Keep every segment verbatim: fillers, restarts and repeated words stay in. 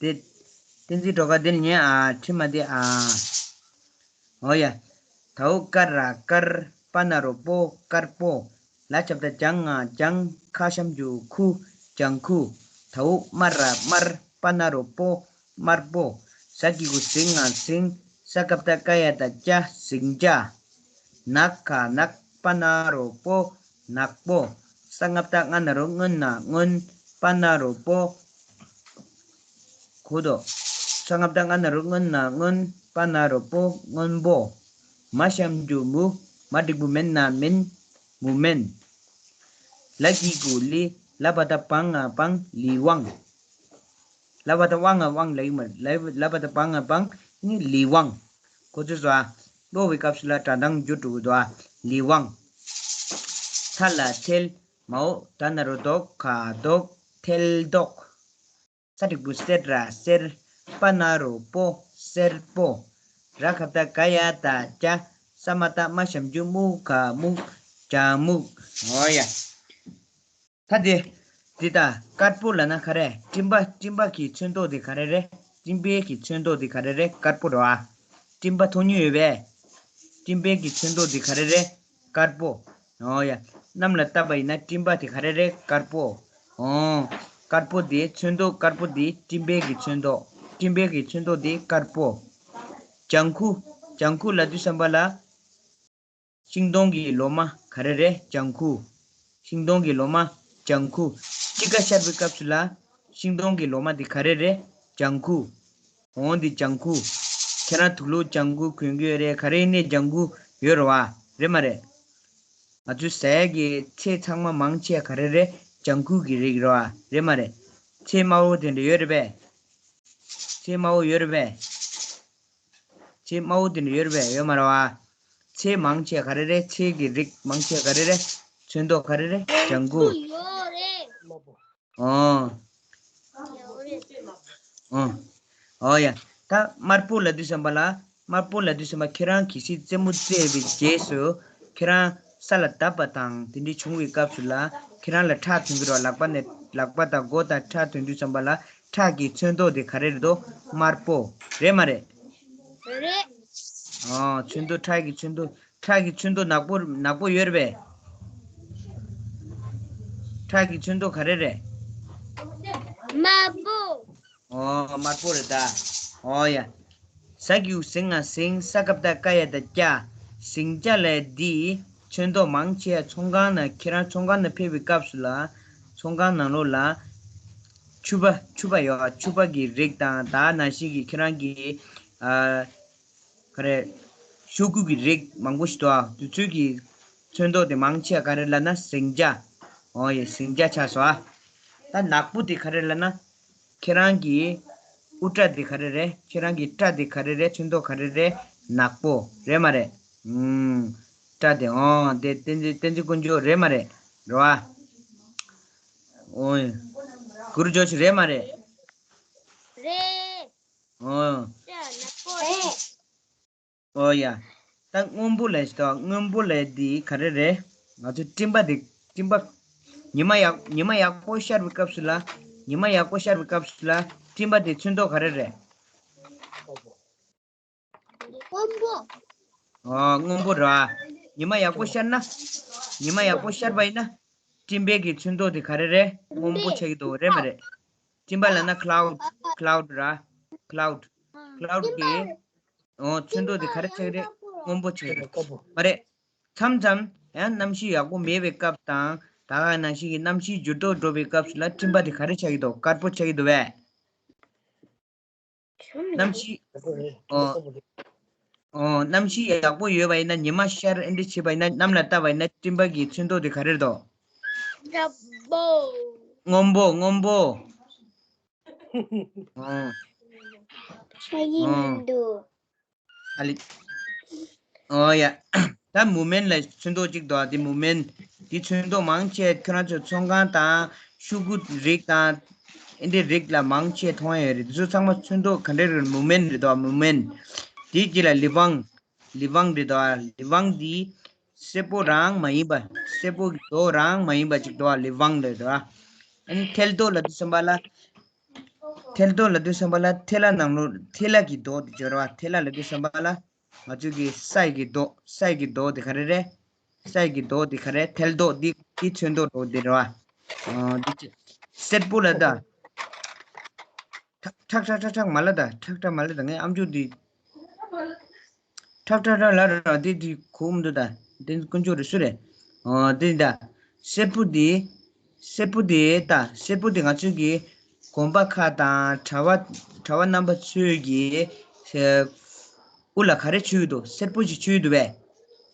དེ། བསྟན་འཛིན་སྒྲོལ་དཀར་དེ་ལ་ཉན་ཨ། ཁྲིད་མ་དེ་ཨ། འོ་ཡ། དའོ་ཀ་ར་དཀར། པ་ན་རོ་པོ། དཀར་པོ། ལ་ཞབས་ཀྱུ་ལྗང་ང་ལྗང་། ཁ་ཞབས་ཀྱུ་ཁུ། ལྗང་ཁུ། དའོ་མ་ར་དམར། པ་ན་རོ་པོ། དམར་པོ། ཟ་གི་གུ་ཟིང་ང་ཟིང་། ས་ཀ་བཏགས་སྐ་ཡ་བཏགས་སྐྱ། ཟིང་སྐྱ། ན་ག་ནག། པ་ན་རོ་པོ། ནག་པོ། ས་ང་བཏགས་སྔ་ན་རོ་སྔོ་ན་སྔོན། པ་ན་རོ་པོ། གོ་དོ། ས་ང་བཏགས་སྔ་ན་རོ་སྔོ་ན་སྔོན། པ་ན་རོ་པོ། སྔོན་པོ། མ་ཞབས་ཀྱུ་མུ། མ་འགྲེང་བུ་མེ་ན་མེན། མུ་མེན། ལ་གི་གུ་ལི། ལ་བ་བཏགས་བ་ང་བང་། ལི་ཝང་། ལ་བ་བཏགས་ཝ་ང་ཝང་ལ་ཡིག་མ། ལ་ལ་བ་བཏགས་བ་ང་བང་། ནི་ལི་ཝང་། གོ་ཚོད་སོང་ཨ། ཀློག་པའི་སྐབས་སུ་ལ་སྒྲ་གདངས་འགྱུར་འགྲོ་གི་འདུག་ཨ། ལི་ཝང་། ཐ་ལ་ཐལ། མའོ་ད་ན་རོ་དོ་ག་དོག་ཐལ་དོག་ས་འགྲེང་བུ་སེ་ར་སེར། པ་ན་རོ་པོ། སེར་པོ། ར་ག་བཏགས་རྒ་ཡ་བཏགས་རྒྱ། ས་མ་བཏགས་སྨ་ཞབས་ཀྱུ་སྨུ་ག་སྨུག་ཇ་སྨུག་འོ་ཡ། ད་དེ། འདི་ལྟ། དཀར་པོ་ལབ་ན་ག་རེ། སྤྲིན་པ། སྤྲིན་པ་གི་ཚོན་མདོག་དེ་ག་རེ་རེད། སྤྲིན་པའི་གི་ཚོན་མདོག་དེ་ག་རེ་རེད། དཀར་པོ་རེད་བ། སྤྲིན་པ་མཐོང་མྱོང་ཡོད་པས། སྤྲིན་པའི་གི་ཚོན་མདོག་དེ་ག་རེ་རེད། དཀར་པོ། འོ་ཡ། གནམ་ལ་བཏབ་པ་ཡིན་ན་སྤྲིན་པ་དེ་ག་རེ་རེད། དཀར་པོ། འོ། དཀར་པོ་དེ། ཚོན་མདོག་དཀར་པོ་དེ་སྤྲིན་པའི་གི་ཚོན་མདོག་སྤྲིན་པའི་གི་ཚོན་མདོག་དེ་དཀར་པོ། ལྗང་ཁུ། ལྗང་ཁུ་ལབ་དུས་ཙམ་པ་ལ། ཤིང་སྡོང་གི་ལོ་མ་ག་རེ་རེད། ལྗང་ཁུ། ཤིང་སྡོང་གི་ལོ་མ་ལྗང་ཁུ། དཔྱིད་ཀ་ཤར་བའི་སྐབས་སུ་ལ། ཤིང་སྡོང་གི་ལོ་མ་དེ་ག་རེ་རེད། ལྗང་ཁུ། འོ་འདི་ལྗང་ཁུ། ཁྱེད་རང་དུག་ལོག་ལྗང་ཁུ་གོན་གྱི་ཡོད་རེད། ག་རེ་ཡིན་ནའི་ལྗང་ཁུ་ཡོད་རེད་བ། རེད་མ་རེད། ང་ཚོའི་ཟས་ཀྱི་ཚལ་ཚང་མ་མང་ཆེ་ག་རེ་རེད། ལྗང་ཁུ་གི་རིགས་རེད་བ། རེད་མ་རེད། ཚལ་དམར་པོ་དེ་འདྲ་ཡོད་རེད་པས། ཚལ་དམར་པོ་ཡོད་རེད་པས། ཚལ་དམར་པོ་དེ་འདྲ་ཡོད་རེད་པས། ཡོད་མ་རེད་བ། ཚལ་མང་ཆེ་ག་རེ་རེད། ཚལ་གྱི་རིགས་མང་ཆེ་ག་རེ་རེད། ཚོན་མདོག་ག་རེ་རེད། ལྗང་ཁུ། ཨོ། ཨོ། ཨོ་ཡ། ད་དམར་པོ་ལབ་དུས་ཙམ་པ་ལ། དམར་པོ་ལབ་དུས་ཙམ་པ་ཁྱེད་རང་གལ་སྲིད་རྩེད་མོ་རྩེས་པའི་རྗེས་སུ། ཁྱེད་རང་ས་ལ་བརྡབས་པ་དང་དེ་འདྲའི་བྱུང་བའི་སྐབས་སུ་ལ། ཁྱེད་རང་ལ་ཁྲག་ཐོན་གྱི་རེད་བ། ལག་པ་ནས་ལག་པ་དང་མགོ་དང་ཁྲག་ཐོན་དུས་ཙམ་པ་ལ། ཁྲག་གི་ཚོན་མདོག་དེ་ག་རེ་རེད་དོ། དམར་པོ། རེད་མ་རེད། རེད། ཨོ། ཚོན་མདོག་ཁྲག་གི་ཚོན་མདོག་ཁྲག་གི་ཚོན་མདོག་ནག་པོ་ནག་པོ་ཡོད་རེད་པས། ཁྲག་གི་ཚོན་མདོག་ག་རེ་རེད། དམར་པོ། ཨོ། དམར་པོ་རེད་ད། ཨོ་ཡ། ཟ་གི་གུ་ཟིང་ང་ཟིང་། ས་ཀ་བཏགས་སྐ་ཡ་བཏགས་སྐྱ། ཟིང་སྐྱ་ལབ་འདི་ཚོན་མདོག་མང་ཆེ་ཚོང་ཁང་ནང་ཁྱེད་རང་ཚོང་ཁང་ནང་ཕེབས་པའི་སྐབས་སུ་ལ། ཚོང་ཁང་ནང་ལོགས་ལ། ཕྱུ་པ་ཕྱུ་པ་ཡོད། ཕྱུ་པ་གི་རིགས་དང་ད་ནང་བཞིན་གྱི་ཁྱེད་རང་གི་ཨ། ག་རེ། ཤོག་གུ་གི་རིགས་མང་པོ་ཞིག་འདུག་ཨ། དེ་ཚོའི་གི་ཚོན་མདོག་དེ་མང་ཆེ་ག་རེ་ལབ་ན་ཟིང་སྐྱ། ཨོ་ཡེ། ཟིང་སྐྱ་ཆགས་སོང་ཨ། ད་ནག་པོ་དེ་ག་རེ་ལབ་ན། ཁྱེད་རང་གི་དབུ་སྐྲ་དེ་ག་རེ་རེད། ཁྱེད་རང་གི་སྐྲ་དེ་ག་རེ་རེད། ཚོན་མདོག་ག་རེ་རེད། ནག་པོ་རེད་མ་རེད། ཨུམ། སྐྲ་དེ་ཨོ་དེ་བསྟན་འཛིན་བསྟན་འཛིན་དཀོན་མཆོག་རེད་མ་རེད། རེད་བ། ཨོ་ཡེ། གུ་རུ་ཇོ་ཤི་རེད་མ་རེད། རེད། ཨོ། ཨོ་ཡ། ད་སྔོན་པོ་ལས་ཤི་ཏོ། སྔོན་པོ་ལས་འདི་ག་རེ་རེད། ང་ཚོའི་སྤྲིན་པ་འདི་སྤྲིན་པ། ཉི་མ་ཡག་ཉི་མ་ཡག་པོ་ཤར་བའི་སྐབས་སུ་ལ། ཉི་མ་ཡག་པོ་ཤར་བའི་སྐབས་སུ་ལ་སྤྲིན་པ་འདི་ཚོན་མདོག་ག་རེ་རེད། སྔོན་པོ། ཨོ། སྔོན་པོ་ར། ཉི་མ་ཡག་པོ་ཤར་ན། ཉི་མ་ཡག་པོ་ཤར་བ་ཡིན་ན། སྤྲིན་པའི་གི་ཚོན་མདོག་དེ་ག་རེ་རེད། སྔོན་པོ་ཆགས་ཀྱི་འདུག་རེད་མ་རེད། སྤྲིན་པ་ལབ་ན་ཁ་ལའུ་ཌི། ཁ་ལའུ་ཌི་ར། ཁ་ལའུ་ཌི། ཁ་ལའུ་ཌི་གི། ཨོ། ཚོན་མདོག་དེ་ག་རེ་ཆགས་ཀྱི་རེད། སྔོན་པོ་ཆགས་ཀྱི་འདུག་མ་རེད། མཚམས་མཚམས་ཡང་གནམ་གཤིས་ཡག་པོ་མེད་པའི་སྐབས་དང་། ད་ག་ནང་བཞིན་གྱི་གནམ་གཤིས་འགྱུར་ལྡོག་འགྲོ་བའི་སྐབས་སུ་ལ་སྤྲིན་པ་དེ་ག་རེ་ཆགས་ཀྱི་འདུག་དཀར་པོ་ཆགས་ཀྱི་འདུག་བས། གནམ་གཤིས། ཨོ། ཨོ། གནམ་གཤིས་ཡག་པོ་ཡོད་པ་ཡིན་ན། ཉི་མ་ཤར་ཨེ་འདྲ་བྱས་པ་ཡིན་ན། གནམ་ལ་བལྟས་པ་ཡིན་ན། སྤྲིན་པ་གི་ཚོན་མདོག་དེ་ག་རེ་རེད་དོ། སྔོན་པོ། སྔོན་པོ། ཨོ། ཆགས་ཀྱི་མི་འདུག་ཨ་ལི། ཨོ་ཡ། ད་མུ་མེན་ལ་ཚོན་མདོག་གཅིག་འདུག་ཨ། དེ་མུ་མེན། དེ་ཚོན་མདོག་མང་ཆེ་ཁྱོད་རང་ཚོ་ཚོང་ཁང་དང་ཤོག་གུ་རིགས་དང་། ཨེ་འདྲའི་རིགས་ལ་མང་ཆེ་མཐོང་ཡ་ཡོད་རེད། དེ་ཚོ་ཚང་མ་ཚོན་མདོག་ག་འདྲ་རེད། མུ་མེན་རེད་དོ། མུ་མེན། དེའི་རྗེས་ལ་ལི་ཝང་། ལི་ཝང་རེད་དོ། ལི་ཝང་འདི་སེར་པོ་རང་མ་ཡིན་པ། སེར་པོ་གི་མདོག་རང་མ་ཡིན་པ་ཅིག་འདུག་ཨ། ལི་ཝང་རེད་དོ། ཨ་ནི་ཐལ་མདོག་ལབ་དུས་ཙམ་པ་ལ། ཐལ་རྡོ་ལབ་དུས་ཙམ་པ་ལ་ཐལ་བ་ནང་ལོགས་ཐལ་བ་གི་རྡོ་དེ་སྦྱོར་བ། ཐལ་བ་ལབ་དུས་ཙམ་པ་ལ་ང་ཚོ་གི་ས་ཡི་གི་རྡོ། ས་ཡི་གི་རྡོ་དེ་ག་རེ་རེད། ས་ཡི་གི་རྡོ་དེ་ག་རེ། ཐལ་རྡོ་འདི་འདི་ཚོན་མདོག་འདྲ་པོ་དེ་རེད་པ། ཨོ་འདི་ཅི། སེར་པོ་ལ་ད། ཁྲག་ཁྲག་ཁྲག་ཁྲག་མ་ལ་ད། ཁྲག་ཁྲག་མ་ལ་ད། ངའི་ཨམ་ཅོག་འདི། ཁྲག་ཁྲག་ཁྲག་ལ་ར་འདི་འདི་གོ་མི་འདུག་ད། འདི་དཀོན་མཆོག་རེད། སུ་རེད། ཨོ་འདི་ད། སེར་པོ་འདི། སེར་པོ་འདི་ད། སེར་པོ་འདི་ང་ཚོའི་གི་གོམ་པ་ཁ་དང་གྲྭ་པ་གྲྭ་པ་རྣམ་པ་ཚོའི་གི་དབུ་ལ་ག་རེ་འཕྱུར་འདུག་སེར་པོ་ཞིག་འཕྱུར་འདུག་པས།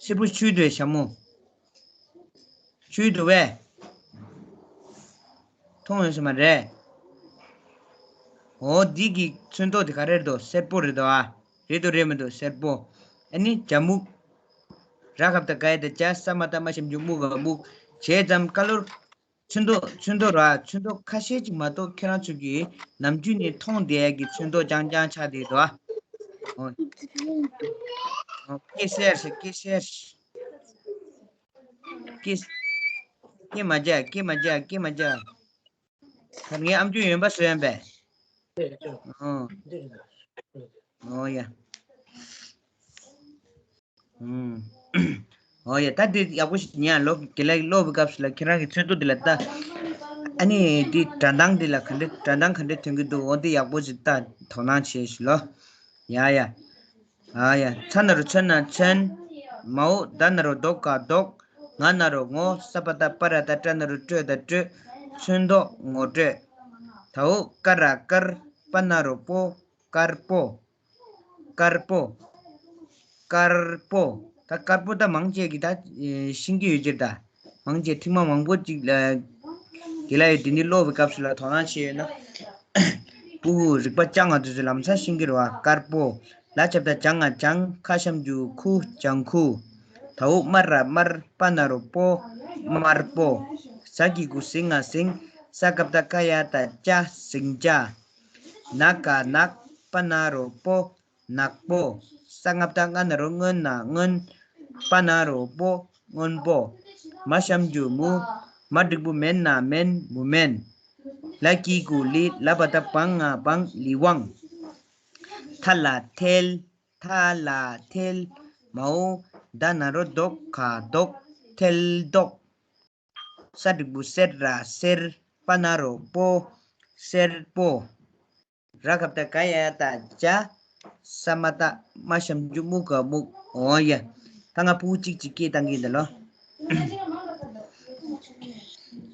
སེར་པོ་འཕྱུར་འདུག་པས་ཞྭ་མོ། འཕྱུར་འདུག་པས། མཐོང་ཡོང་ས་མ་རེད། འོ་འདི་གི་ཚོན་མདོག་དེ་ག་རེ་རེད་འདུག་སེར་པོ་རེད་འདུག་ཨ། རེད་འདུག་རེད་མི་འདུག་སེར་པོ། ཨ་ནི་ཇ་སྨུག་ར་ག་བཏགས་ག་ཡ་བཏགས་ཇ། ས་མ་བཏགས་སྨ་ཞབས་ཀྱུ་སྨུ་ག་སྨུག་བྱས་ཙང་ཀ་ལོར། ཚོན་མདོག་ཚོན་མདོག་ར་ཚོན་མདོག་ཁ་ཤས་ཅིག་མ་གཏོགས་ཁྱེད་རང་ཚོ་གི་ནམ་རྒྱུན་ནས་མཐོང་བསྡད་ཡ་གི་ཚོན་མདོག་རྐྱང་རྐྱང་ཆགས་བསྡད་འདུག་ཨ། འོ། འོ་སྐད་སེར་སེར་སྐད་སེར། སྐད། སྐད་མ་རྒྱག་སྐད་མ་རྒྱག་སྐད་མ་རྒྱག་ད་ངའི་ཨམ་ཅོག་ཡོན་པ་བཟོས་ཡིན་པས། ཨོ། ཨོ་ཡ། ཨུམ། ཨོ་ཡ། ད་འདི་ཡག་པོ་ཞིག་ཉན་ལོ། དགེ་ལགས་ཀློག་པའི་སྐབས་སུ་ལ་ཁྱེད་རང་གི་ཚོན་མདོག་འདི་ལ་ལྟ། ཨ་ནི་འདི་སྒྲ་གདངས་འདི་ལ་ག་འདྲ་སྒྲ་གདངས་ག་འདྲ་ཐོན་གྱི་འདུག་འོ་འདི་ཡག་པོ་ཞིག་ལྟ། དོ་སྣང་བྱེད་ཞིག་ལོ། ཡ་ཡ། ཨ་ཡ། ཚ་ན་རོ་ཚོན་ན་མཚོན། མའོ་ད་ན་རོ་དོ་ག་མདོག་ང་ན་རོ་ངོ་། ས་པ་བཏགས་སྤ་ར་བཏགས་སྤྲ་ན་རོ་སྤྲོ་ད་སྤྲོད། ཚོན་མདོག་ངོ་སྤྲོད། དའོ་ཀ་ར་དཀར། པ་ན་རོ་པོ། དཀར་པོ། དཀར་པོ། དཀར་པོ། ད་དཀར་པོ་ད་མང་ཆེ་གིས་ད་ཤེས་ཀྱི་ཡོད་ཀྱི་རེད་ད། མང་ཆེ་ཐེངས་མ་མང་པོ་ཅིག་ལ་དེ་ལ་ཡོད། དེ་འདི་ཀློག་པའི་སྐབས་སུ་ལ་དོ་སྣང་བྱས་ཡོད་ན། ཕྲུ་གུ་རིག་པ་སྐྱོ་བ་དེ་ཚོས་ལམ་སང་ཤེས་ཀྱི་རེད་པ། དཀར་པོ། ལ་ཆ་བཏགས་ལྗ་ང་ལྗང་། ཁ་ཤམ་གྱུ་ཁུ་ལྗང་ཁུ། དའོ་སྨ་ར་དམར། པ་ན་རོ་པོ། དམར་པོ། ཟ་གི་གུ་ཟི་ང་ཟིང་། ས་ཀ་བཏགས་སྐ་ཡ་བཏགས་སྐྱ། ཟིང་སྐྱ། ན་ག་ནག་པ་ན་རོ་པོ། ནག་པོ། ས་ང་བཏགས་སྔ་ན་རོ་སྔོན་ན་སྔོན། པ་ན་རོ་པོ། སྔོན་པོ། མ་ཞབས་ཀྱུ་མུ། མ་འགྲེང་བུ་མེ་ན་མེན། མུ་མེན། ལ་གི་གུ་ལི། ལ་བ་བཏགས་བ་ང་བང་། ལི་ཝང་། ཐ་ལ་ཐལ། ཐ་ལ་ཐལ། མའོ་ད་ན་རོ་དོ་ག་མདོག་ཐལ་མདོག་ས་འགྲེང་བུ་སེ་ར་སེར། པ་ན་རོ་པོ། སེར་པོ། ར་ག་བཏགས་རྒ་ཡ་བཏགས་རྒྱ། ས་མ་བཏགས་སྨ་ཞབས་ཀྱུ་སྨུ་ག་སྨུག་འོ་ཡ། ད་ང་ཕྲུ་གུ་གཅིག་གཅིག་སྐད་བཏང་གི་ཡིན་ད་ལོ།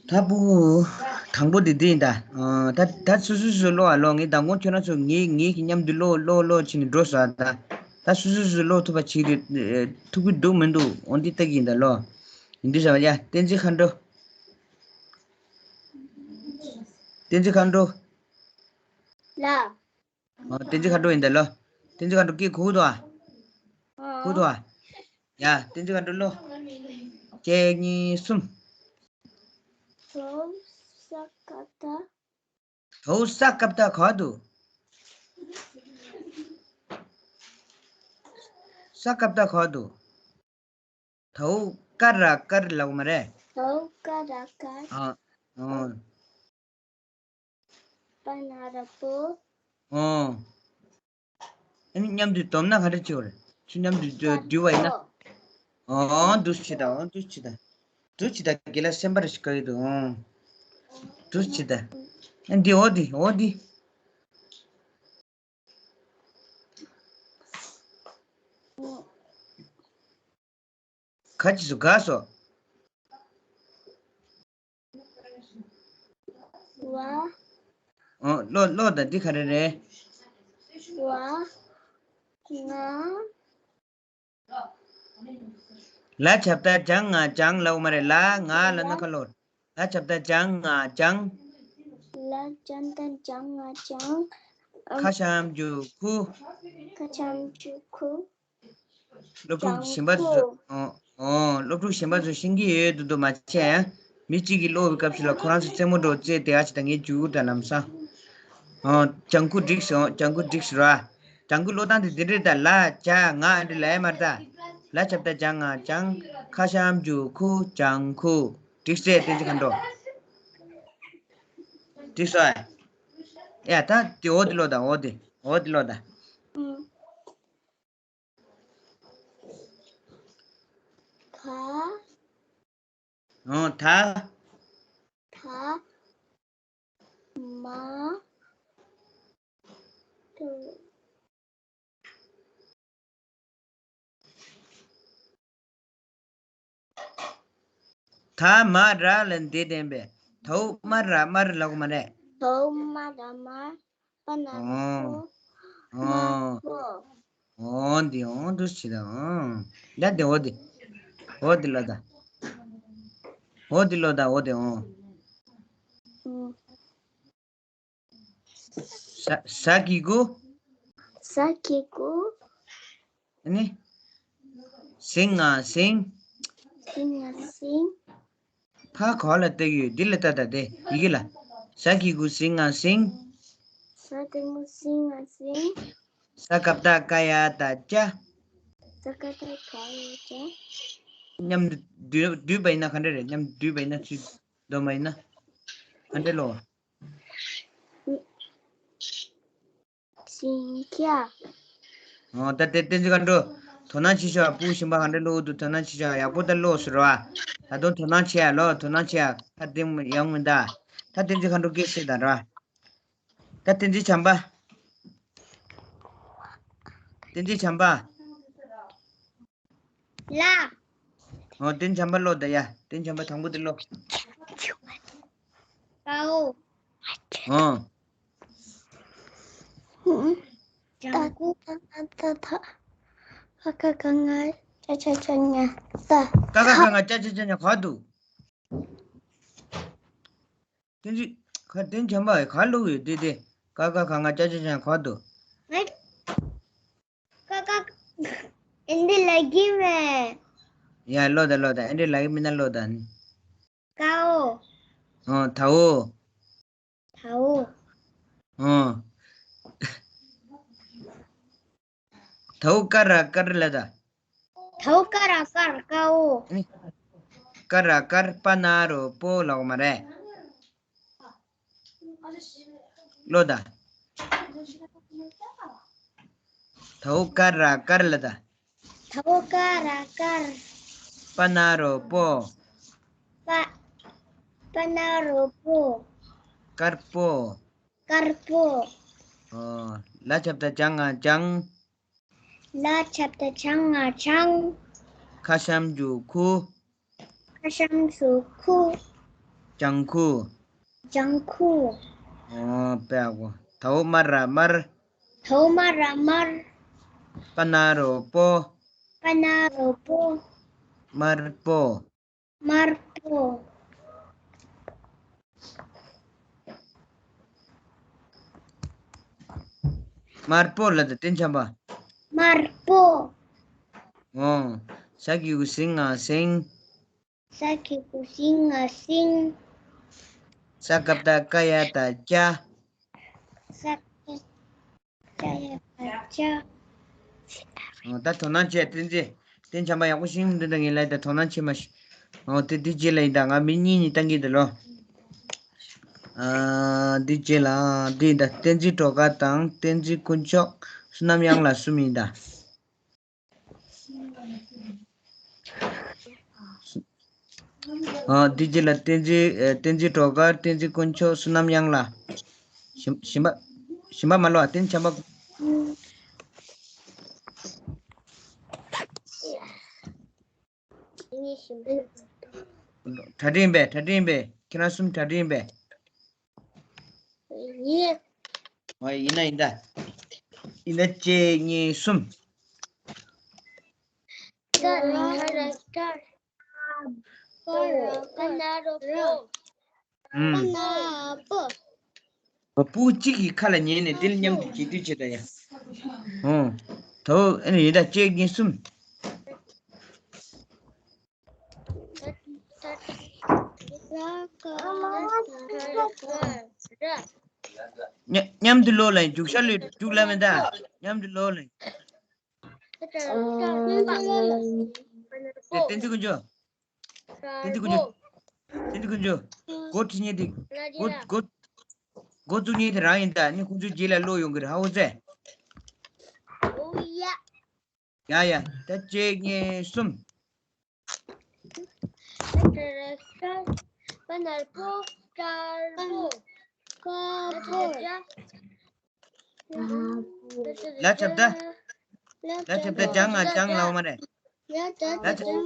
ད་ཕྲུ་གུ་དང་པོ་དེ་འདི་ཡིན་ད། ཨ་ད་ད་སོ་སོ་སོ་ཀློག་ཨ་ལོ། ངས་མདང་དགོང་ཁྱོད་རང་ཚོ་ངའི་ངའི་གི་མཉམ་དུ་ཀློག་ཀློག་ཀློག་བྱས་ནས་འགྲོ་སོང་ཨ། ད་ད་སོ་སོ་སོ་སོ་ཀློག་ཐུབ་པ་བྱེད་རེད། ཐུབ་ཀྱི་འདུག་མི་འདུག་འོ་འདི་ལྟ་གི་ཡིན་ད་ལོ། ཡིན་དུས་ཟེར་བ་ཡ། བསྟན་འཛིན་མཁའ་འགྲོ། བསྟན་འཛིན་མཁའ་འགྲོ། ལ། ཨོ། བསྟན་འཛིན་མཁའ་འགྲོ་ཡིན་ད་ལོ། བསྟན་འཛིན་མཁའ་འགྲོ་སྐད་གོ་གི་འདུག་ཨ། ཨོ། གོ་གི་འདུག་ཨ། ཡ། བསྟན་འཛིན་མཁའ་འགྲོ་ཀློག་གཅིག་གཉིས་གསུམ། དའོ་ས་ཀ་བཏགས། དའོ་ས་ཀ་བཏགས་ག་འདུག་ས་ཀ་བཏགས་ག་འདུག་དའོ་ཀ་ར་དཀར་ལབ་མ་རེད། དའོ་ཀ་ར་དཀར། ཨ། ཨོ། པ་ན་རོ་པོ། ཨོ། ཨ་ནི་མཉམ་དུ་སྡོམ་ན་ག་འདྲ་བྱེད་དགོས་རེད། ཚུར་མཉམ་དུ་བསྡུ་བ་ཡིན་ན། ཨོ་འདུག་སེ་བྱེད་ད། ཨོ་འདུག་སེ་བྱེད་ད། འདུག་སེ་བྱེད་ད། དགེ་ལགས་སེམས་པ་རེ་ཞིག་དགའ་གི་འདུག་ཨོ། འདུག་སེ་བྱེད་ད། ཨ་འདི་འོ་འདི་འོ་འདི། ག་ཅི་སུ་དགའ་སོ། བ། ཨོ་ཀློག་ཀློག་ད། འདི་ག་རེ་རེད། བ། ང་། ལ་ཆ་བཏགས་ལྗ་ང་ལྗང་ལབ་མ་རེད། ལ་ང་ལབ་ན་ཁ་ལོར། ལ་ཆ་བཏགས་ལྗ་ང་ལྗང་། ལ་ཆ་བཏགས་ལྗ་ང་ལྗང་། ཁ་ཤམ་གྱུ་ཁུ། ཁ་ཤམ་གྱུ་ཁུ། སློབ་ཕྲུག་གཞན་པ་ཚོ། ལྗང་ཁུ། ཨོ། ཨོ། སློབ་ཕྲུག་གཞན་པ་ཚོ་ཤེས་ཀྱི་ཡོད་འདུག་འདུག་མ་བྱས་ཡང་། མི་གཅིག་གིས་ཀློག་པའི་སྐབས་སུ་ལ་ཁོ་རང་ཚོ་རྩེད་མོ་འདྲ་བོ་རྩེས་བསྡད་ཡ་ཅིག་དང་ངས་འཇུག་དང་ལམ་སང་། ཨོ། ལྗང་ཁུ་འགྲིག་སོང་། ལྗང་ཁུ་འགྲིག་སོང་ར། ལྗང་ཁུ་ཀློག་སྟངས་དེ་འདི་འདྲ་རེད་ད། ལ་ལྗ་ང་འདི་ལ་ཡ་མ་རེད་ད། ལ་ཆ་བཏགས་ལྗ་ང་ལྗང་། ཁ་ཤམ་གྱུ་ཁུ། ལྗང་ཁུ། འགྲིག་སེ་བསྟན་འཛིན་མཁའ་འགྲོ། འགྲིག་སོང་། ཡ་ད་དེ་འོ་དེ་ལོ་ད། འོ་དེ་འོ་དེ་ལོ་ད། ཨུམ། ད། ཨོ་ད། ད། མ། དུ། ད་མ་ར་ལ་འདི་ལྡན་པས། དའོ་མ་ར་མར་ལབ་དགོས་མ་རེད། དའོ་མ་ར་མར། པ་ན་རོ་པོ། ཨོ། མར་པོ། ཨོ་འདི་ཨོ་འདུ་ཞིག་དང་། ད་འདི་འོ་འདི། འོ་འདི་ལོ་ད། འོ་འདི་ལོ་ད། འོ་འདི་ཨོ། ཨུ། ཟ་ཟ་གི་གུ། ཟ་གི་གུ། ཨ་ནི། ཟིང་ང་ཟིང་། ཟིང་ང་ཟིང་། ཕ་ག་ལ་བཏགས་ཡོད། འདི་ལ་ལྟ་ད་དེ་ཡི་གེ་ལ། ཟ་གི་གུ་ཟིང་ང་ཟིང་། ཟ་གི་གུ་ཟིང་ང་ཟིང་། ས་ཀ་བཏགས་སྐ་ཡ་བཏགས་སྐྱ། ས་ཀ་བཏགས་སྐ་ཡ་བཏགས་སྐྱ། མཉམ་དུ་བསྡུས་བསྡུས་པ་ཡིན་ན་ག་འདྲ་རེད། མཉམ་དུ་བསྡུས་པ་ཡིན་ན་ཚིག་བསྡོམས་པ་ཡིན་ན་ག་འདྲ་ལོ། ཟིང་སྐྱ། ཨོ་ད་དེ་བསྟན་འཛིན་མཁའ་འགྲོ། དོ་སྣང་བྱེད་ཤོག་སྤུ་གུ་གཞན་པ་ག་འདྲ་ཀློག་འདུག་དོ་སྣང་བྱེད་ཤོག་ཡག་པོ་ད་ཀློག་ཟེར་བ། ད་དུང་དོ་སྣང་བྱེད་ཡ་ལོ། དོ་སྣང་བྱེད་ཡ་ཁ་བདེ་མོ་ཡོང་མི་འདུག་ད་བསྟན་འཛིན་མཁའ་འགྲོ་སྐད་བཤད་དང་ར། ད་བསྟན་འཛིན་བྱམས་པ། བསྟན་འཛིན་བྱམས་པ། ལ། ཨོ་བསྟན་འཛིན་བྱམས་པ་ཀློག་ད་ཡ། བསྟན་འཛིན་བྱམས་པ་དང་པོ་དེ་ཀློག་ཀའོ། ཨོ། ཧུམ། ལྗང་གུ། ཏ་ཏ་ཏ་ཏ། ཀ་ཁ་ག་ང་ཅ་ཆ་ཆ་ཉ་ཏ། ཀ་ཁ་ག་ང་ཅ་ཆ་ཆ་ཉ་ག་འདུག་བསྟན་འཛིན་ག་བསྟན་འཛིན་བྱམས་པ་ག་ཀློག་ཡོད་དེ་དེ། ཀ་ཁ་ག་ང་ཅ་ཆ་ཆ་ཉ་ག་འདུག་ཀ་ཀ། ཨེ་འདི་ལ་གི་མེ། ཡ་ཀློག་ད་ཀློག་ད། ཨེ་འདི་ལ་གི་མེ་ན་ཀློག་ད་ནི། ཀའོ། ཨོ་དའོ། དའོ། ཨོ། དའོ་ཀ་ར་ཀར་ལ་ད། དའོ་ཀ་ར་ཀར་ཀའོ། ཀ་ར་ཀར་པ་ན་རོ་པོ་ལོག་མ་རེད། ཀློག་ད། དའོ་ཀ་ར་ཀར་ལ་ད། དའོ་ཀ་ར་ཀར། པ་ན་རོ་པོ། པ། པ་ན་རོ་པོ། དཀར་པོ། དཀར་པོ། ཨོ། ལ་ཆབ་ཏ་ལྗང་ང་ལྗང་། ལ་ཆབ་ཏ་ལྗང་ང་ལྗང་། ཁ་ཤམ་ཇུ་ཁུ། ཁ་ཤམ་ཇུ་ཁུ། ལྗང་ཁུ། ལྗང་ཁུ། ཨོ་པེ་ཨ་གོ། དའོ་མ་ར་དམར། དའོ་མ་ར་དམར། པ་ན་རོ་པོ། པ་ན་རོ་པོ། དམར་པོ། དམར་པོ། དམར་པོ་ལ་ད་བསྟན་འཛིན་བྱམས་པ། དམར་པོ། ཨོ། ཟ་གི་གུ་ཟིང་ང་ཟིང་། ཟ་གི་གུ་ཟིང་ང་ཟིང་། ས་ཀ་བཏགས་སྐ་ཡ་བཏགས་སྐྱ། ས་ཀ་བཏགས་སྐ་ཡ་བཏགས་སྐྱ། ཨོ་ད་དོ་སྣང་བྱས། བསྟན་འཛིན་བསྟན་འཛིན་བྱམས་པ་ཡག་པོ་ཤེས་ཀྱི་མི་འདུག་ད་ངས་ལབ་ད་དོ་སྣང་བྱེད་མ་ཤེས། ཨོ་དེ་འདི་རྗེས་ལ་ཡིན་ད། ང་མི་གཉིས་གཉིས་བཏང་གི་འདུག་ལོ། ཨ་འདི་རྗེས་ལ་འདི་ད་བསྟན་འཛིན་སྒྲོལ་དཀར་དང་བསྟན་འཛིན་དཀོན་མཆོག་བསོད་ནམས་གཡང་ལགས་གསུམ་ཡིན་ད། ཨ་འདི་རྗེས་ལ་བསྟན་འཛིན་ཨ་བསྟན་འཛིན་སྒྲོལ་དཀར། བསྟན་འཛིན་དཀོན་མཆོག་བསོད་ནམས་གཡང་ལགས། གཞན་པ་གཞན་པ་མ་ལོ། བསྟན་འཛིན་བྱམས་པ། གྲ་སྒྲིག་ཡིན་པས། གྲ་སྒྲིག་ཡིན་པས། ཁྱེད་རང་གསུམ་གྲ་སྒྲིག་ཡིན་པས། ཡིན། ཨོ་ཡིན་ན་ཡིན་ད། ཡིན་ད་གཅིག་གཉིས་གསུམ། ཀ་ར་ཀར། པ་ར་པ་ན་རོ་པོ། ཨུམ། པ་ན་པོ། བ་སྤུ་གཅིག་གི་ཁ་ལ་ཉན་ནས་དེ་ལ་མཉམ་དུ་གྱེས་བསྡད་བྱེད་ད་ཡ། ཨོ། དོ་ཨེ་ནི་ཡིན་ད་གཅིག་གཉིས་གསུམ། མཉམ་དུ་ཀློག་ལ་ཡིན། རྒྱུག་ཤར་ལོས་རྒྱུག་ལ་མེ་ད། མཉམ་དུ་ཀློག་ལ་ཡིན། བསྟན་འཛིན་དཀོན་མཆོག་བསྟན་འཛིན་དཀོན་མཆོག་བསྟན་འཛིན་དཀོན་མཆོག་སྒོ་ཁྲི་ཉེ་སྡིག་སྒོ་སྒོ། འགོ་བཙུགས་མཁན་དེ་རང་ཡིན་ད། ནི་ཁོང་ཚོའི་རྗེས་ལ་ཀློག་ཡོང་གི་རེད། ཧ་གོ་སོང་། ཨོ་ཡ། ཡ་ཡ། ད་གཅིག་གཉིས་གསུམ། པ་ནར་པོ་དཀར་པོ། དཀར་པོ། ལ་ཆབ་ད། ལ་ཆབ་ད་ལྗང་ང་ལྗང་ལ་འོ་མ་རེད། ལ་ཆབ།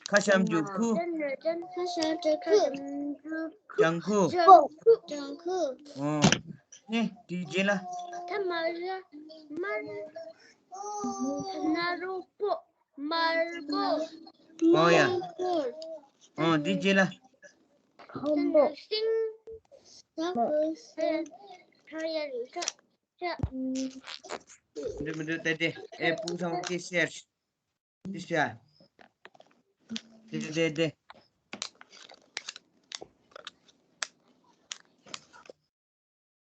ཁ་ཤམ་རྒྱུ་ཁུ། ཁ་ཤམ་རྒྱུ་ཁུ། ལྗང་ཁུ། ལྗང་ཁུ། ཨོ། ནི་དེའི་རྗེས་ལ། ཐ་མ་ར་མར། ན་རོ་པོ། དམར་པོ། ཨོ་ཡ། དམར་པོ། ཨོ་དེའི་རྗེས་ལ། ཁམ་པོ། སིང་། ས་ཁུ་སིང་། ཐ་ཡ་རི་ཁ། ཁ། འདི་མི་འདུག་ཏེ་ཏེ། ཨེ་སྤུ་ཚང་ཏེ་ཤེར། ཏེ་ཤ། ཏེ་ཏེ་ཏེ།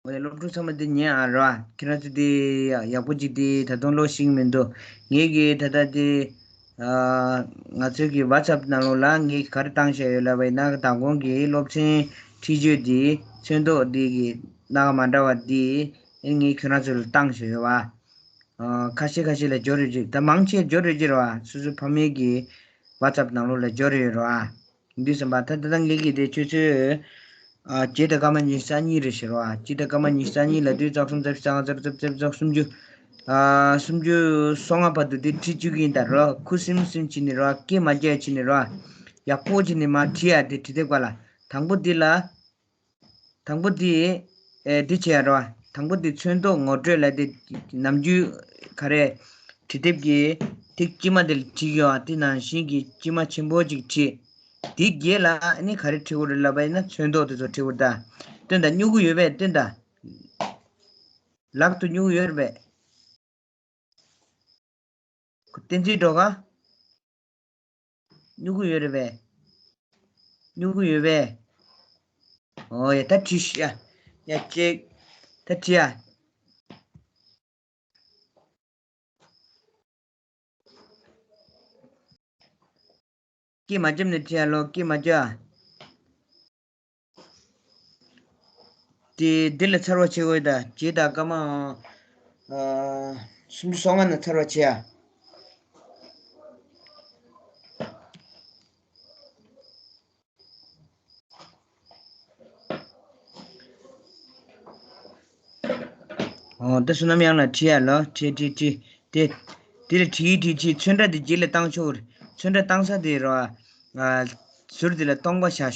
འོ་ཡ། སློབ་ཕྲུག་ཚང་མ་འདི་ཉན་ཨ་ར། ཁྱེད་རང་ཚོ་འདི་ཡག་པོ་ཅིག་འདི་ད་དུང་ཀློག་ཤེས་ཀྱི་མི་འདུག་ངེད་ཀྱིས་ད་ལྟ་འདི་ཨ་ང་ཚོའི་གི་ཝ་ཚབ་ནང་ལོགས་ལ་ངས་ག་རེ་བཏང་བཞག་ཡོད་ལབ་པ་ཡིན་ན། མདང་དགོང་གི་སློབ་ཚན་འཁྲིད་བརྗོད་འདི་ཚོན་མདོག་འདི་གི་སྣ་ཁ་མ་འདྲ་བ་འདི་ཨེ་ངས་ཁྱེད་རང་ཚོ་ལ་བཏང་བཞག་ཡོད་པ། ཨ་ཁ་ཤས་ཁ་ཤས་ལ་འབྱོར་ཡོད་ཅིག་ད་མང་ཆེ་འབྱོར་ཡོད་ཅིག་རེད་བ། སོ་སོའི་ཕ་མེས་ཀྱི་ཝ་ཚབ་ནང་ལོགས་ལ་འབྱོར་ཡོད་རེད་བ། འདི་བསམ་པ་ད་ད་ལྟ་ངེད་ཀྱི་དེ་ཆུ་ཚོད་ཨ་བརྒྱད་དང་སྐར་མ་ཉི་ཤུ་རྩ་གཉིས་རེད་ཤག་རོ། ཨ་བརྒྱད་དང་སྐར་མ་ཉི་ཤུ་རྩ་གཉིས་ལ་དུས་རྩ་གསུམ་རྩ་བཞི་རྩ་ལྔ་རྩ་དྲུག་རྩ་བརྒྱད་རྩ་བཅུ་སུམ་ཅུ། ཨ་སུམ་ཅུ་སོ་ལྔ་བར་དུ་དེ་ཁྲིད་བཅུག་གི་ཡིན་ད་རོ། ཁུ་སིམ་སིམ་བྱས་ནས་རོ། སྐད་མ་རྒྱག་བྱས་ནས་རོ། ཡག་པོ་བྱས་ནས་མར་བྲིས་ཡ། དེ་བྲིས་དེབ་ག་ལ། དང་པོ་འདི་ལ། དང་པོ་འདི། ཨེ་འདི་བྱས་རོ། དང་པོ་འདི་ཚོན་མདོག་ངོ་སྤྲོད་ལ་དེ་ནམ་རྒྱུན་ག་རེ། བྲིས་དེབ་ཀྱི་ཐིག་དཀྱིལ་མ་དེ་ལ་བྲིས་ཡོང་བ་དེ་ནང་བཞིན་གྱི་དཀྱིལ་མ་ཆེན་པོ་ཅིག་བྲིས། དེའི་རྗེས་ལ་ཨ་ནི་ག་རེ་བྲིས་དགོས་རེད་ལབ་པ་ཡིན་ན། ཚོན་མདོག་དེ་ཚོ་བྲིས་དགོས་རེད་ད། སྟོན་དང་། སྨྱུ་གུ་ཡོད་པས་སྟོན་དང་། ལག་ཏུ་སྨྱུ་གུ་ཡོད་རེད་པས། བསྟན་འཛིན་སྒྲོལ་དཀར། སྨྱུ་གུ་ཡོད་རེད་པས། སྨྱུ་གུ་ཡོད་པས། ཨོ་ཡ། ད་བྲིས་ཤག་ཡ། ཡ་ཅིག་ད་བྲིས་ཡ། སྐད་མ་བརྒྱབ་ནས་བྲིས་ཡ་ལོ། སྐད་མ་བརྒྱབ། དེ་འདི་ལ་ཚར་བ་བྱེད་དགོས་ད། བརྒྱད་དང་སྐར་མ་ཨ་སུམ་ཅུ་སོ་ལྔ་ནས་ཚར་བ་བྱེད་ཡ། ཨོ་ད་བསོད་ནམས་དབྱངས་ལགས་བྲིས་ཡ་ལོ། བྲིས་བྲིས་བྲིས། དེ་དེ་ལ་བྲིས་བྲིས་བྲིས། ཚོན་ཁྲ་དེ་རྗེས་ལ་བཏང་ཆོག་རེད། ཚོན་ཁྲ་བཏང་ས་དེ་རོ། ཨ་ཟུར་དེ་ལ་སྟོང་པ་བཞག་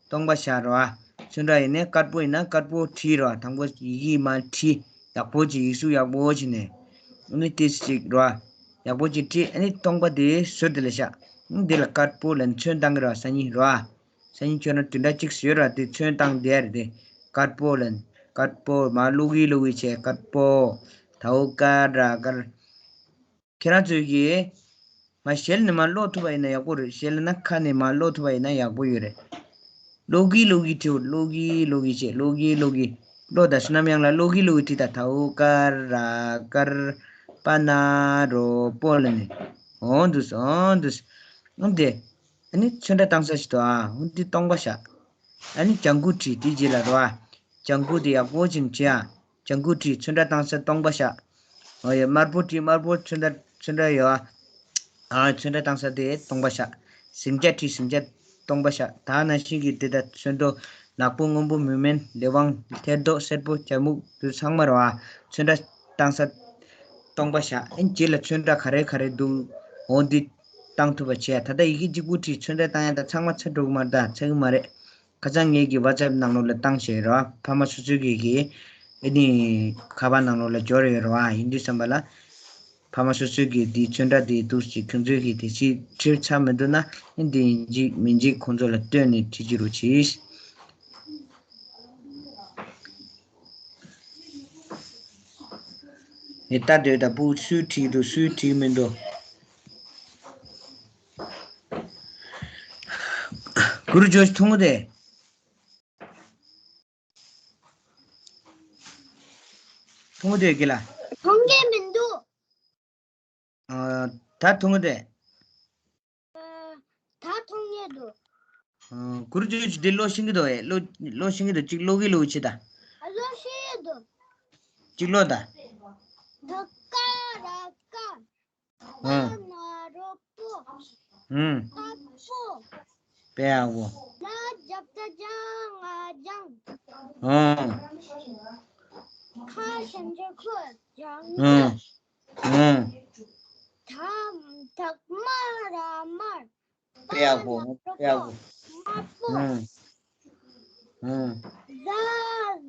སྟོང་པ་བཞག་རོ། ཨ་ཚོན་ཁྲ་ཡིན་ནའི་དཀར་པོ་ཡིན་ན་དཀར་པོ་བྲིས་རོ། དང་པོ་ཡི་གེ་མར་བྲིས། ཡག་པོ་ཅིག་ཡིག་གཟུགས་ཡག་པོ་བྱས་ནས། ཨ་ནི་ཏོག་ཙམ་ཅིག་རོ། ཡག་པོ་ཅིག་བྲིས། ཨ་ནི་སྟོང་པ་དེ་ཟུར་དེ་ལ་བཞག་ཨ་ནི་དེ་ལ་དཀར་པོ་ལབ་ནས་ཚོན་བཏང་གི་རོ། སང་ཉིན་རོ། ཨ། སང་ཉིན་ཁྱོད་རང་བདུན་ཕྲག་གཅིག་ཟེར་ར། དེ་ཚོན་བཏང་བསྡད་རེད་དེ། དཀར་པོ་ལབ། དཀར་པོ་མར་ཀློག་གི་ཀློག་གི་བྱས། དཀར་པོ། དའོ་ཀ་ར་དཀར། ཁྱེད་རང་ཚོས་ཀྱིས་མར་ཞལ་ནས་མར་ཀློག་ཐུབ་པ་ཡིན་ན་ཡག་པོ་རེད། ཞལ་ནས་ཁ་ནས་མར་ཀློག་ཐུབ་པ་ཡིན་ན་ཡག་པོ་ཡོད་རེད། ཀློག་གི་ཀློག་གི་བྲིས། ཀློག་གི་ཀློག་གི་བྱས། ཀློག་གི་ཀློག་གི་ཀློག་དང་བསོད་ནམས་དབྱངས་ལགས་ཀློག་གི་ཀློག་གི་བྲིས་ད། དའོ་ཀ་ར་དཀར། པ་ན་རོ་པོ་ལབ་ནས། འོ་འདུག་སེ། འོ་འདུག་སེ། འོ་དེ། ཨ་ནི་ཚོན་ཁྲ་བཏང་ས་ཞིག་འདུག་ཨ། འོ་འདི་སྟོང་པ་བཞག་ཨ་ནི་ལྗང་གུ་བྲིས། དེའི་རྗེས་ལ་རོ། ཨ། ལྗང་གུ་དེ་ཡག་པོ་ཅིག་བྲིས་ཨ། ལྗང་གུ་བྲིས། ཚོན་ཁྲ་བཏང་ས་སྟོང་པ་བཞག་འོ་ཡ། དམར་པོ་བྲིས། དམར་པོ་ཚོན་ཁྲ་ཚོན་ཁྲ་ཡོད་ཨ། ཨ་ཚོན་ཁྲ་བཏང་ས་དེ་སྟོང་པ་བཞག་ཟིང་ཆ་བྲིས། ཟིང་ཆ་སྟོང་པ་བཞག་ད་ནང་བཞིན་གྱི་དེ་ད་ཚོན་མདོག་ནག་པོ་སྔོན་པོ་མུན་མེད་ལས་དབང་ཐལ་མདོག་སེར་པོ་སྐྱ་སྨུག་དེ་ཚང་མ་རོ། ཨ་ཚོན་ཁྲ་བཏང་ས་སྟོང་པ་བཞག་ཨ་ནི་རྗེས་ལ་ཚོན་ཁྲ་ག་རེ་ག་རེ་འདུག་འོ་འདི་བཏང་ཐུབ་པ་བྱས། ད་ལྟ་ཡི་གེ་གཅིག་པུ་བྲིས། ཚོན་ཁྲ་བཏང་ཡ་ད་ཚང་མ་ཚར་འགྲོ་གི་མ་རེད་ད། ཚར་གི་མ་རེད། ཁ་སང་ངེད་ཀྱི་ཝ་ཚབ་ནང་ལོགས་ལ་བཏང་བྱས་རོ། ཨ་ཕ་མ་སོ་སོའི་གི་གི་ཨེ་ནི་ཁ་པར་ནང་ལོགས་ལ་འབྱོར་ཡོད་རོ། ཨ་ཡིན་དུས་ཙམ་པ་ལ་ཕ་མ་སོ་སོའི་གི་འདི་ཚོན་ཁྲ་དེ་འདུག་ཅིག་ཁྱོད་ཚོའི་གི་དེ་ཅིག་བྲིས་ཚར་མི་འདུག་ན་ཨེ་འདི་ཡིན་གཅིག་མིན་གཅིག་ཁོང་ཚོ་ལ་སྟོན་ནས་བྲིས་ཀྱི་རོ་གྱིས། ཨེ་ལྟ་དུས་ད་སྤུ་སུས་བྲིས་འདུག་སུས་བྲིས་མི་འདུག་གུ་རུ་ཇོ་ཐུང་ངུ་དེ། ཐུང་ངུ་དེ་གི་ལ། ཐུང་གི་མི་འདུག་ཨ། ད་ཐུང་ངུ་དེ། ཨ། ད་ཐུང་ངེ་འདུག་གུར་ཇོ་ཇི་འདི་ཀློག་ཤེས་ཀྱི་འདུག་ཨེ། ཀློག་ཀློག་ཤེས་ཀྱི་འདུག་གཅིག་ཀློག་གི་ཀློག་བྱེད་ད། ཨ་ཀློག་ཤེས་ཀྱི་འདུག་གཅིག་ཀློག་ད། ད་ཀ་ར་ཀ། པ་ཨང་། ན་རོ་པོ། ཨང་། པ་པོ། པེ་ཨ་བོ། ལ་ཇབ་ཏ་ཇ་ང་ལྗང་། ཨང་། ཁ་ཞབས་ཀྱུ་ཁུ་ལྗང་ཁུ། ཨང་། ཨང་། ཐ་ཐག་མ་ར་དམར། པེ་ཨ་བོ། པེ་ཨ་བོ། དམར་པོ། ཨང་། ཨང་། ཟ་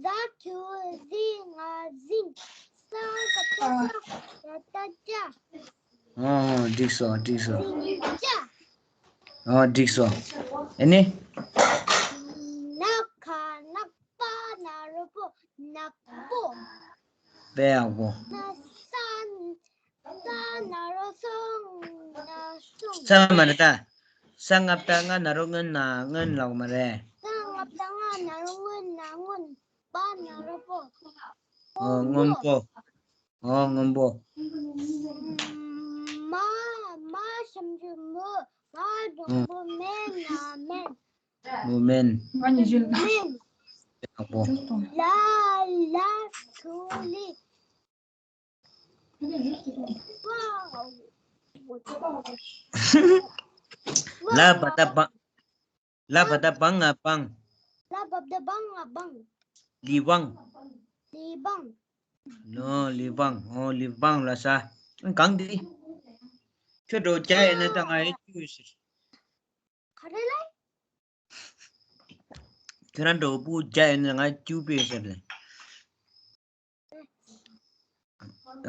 ཟ་ཐུ་ཟི་ང་ཟིང་། ས་ག་པ་ས་ད་ད་ཅ། ཨང་། འགྲིག་སོང་འགྲིག་སོང་། ཟིང་ཅ། ཨང་། འགྲིག་སོང་། ཨ་ནི། ན་ཁ་ནག་པ་ན་རོ་པོ་ནག་པོ། པེ་ཨ་བོ། ན་ས་ས་ན་རོ་སོང་ན་སོང་། ས་མ་རེད་ད། ས་ལྔ་བཏགས་སྔ་ན་རོ་སྔོན་ན་སྔོན་ལབ་མ་རེད། ས་ལྔ་བཏགས་སྔ་ན་རོ་སྔོན་ན་སྔོན། པ་ན་རོ་པོ། ཨོ་སྔོན་པོ། ཨོ་སྔོན་པོ། མ་མ་ཞབས་ཀྱུ་མུ། མ་འགྲེང་བུ་མེ་ན་མེན། མུ་མེན། མེན། ཡག་པོ། ལ་ལ་ཐུ་ལི། ལ་བ་བཏགས་བ། ལ་བ་བཏགས་བ་ང་བང་། ལ་བ་བཏགས་བ་ང་བང་། ལི་བང་། ལི་བང་། ལོ་ལི་བང་། ཨོ་ལི་བང་ལ་ས། གང་འདི། ཁྱོད་འགྲོ་རྒྱ་ཡོད་ན་ད་ང་ཡི་ཅུ་ཟེར། ག་རེ་ལ། ཁྱོད་རང་འགྲོ་བུ་རྒྱ་ཡོད་ན་ང་ཅུ་པེ་ཟེར་ལེ།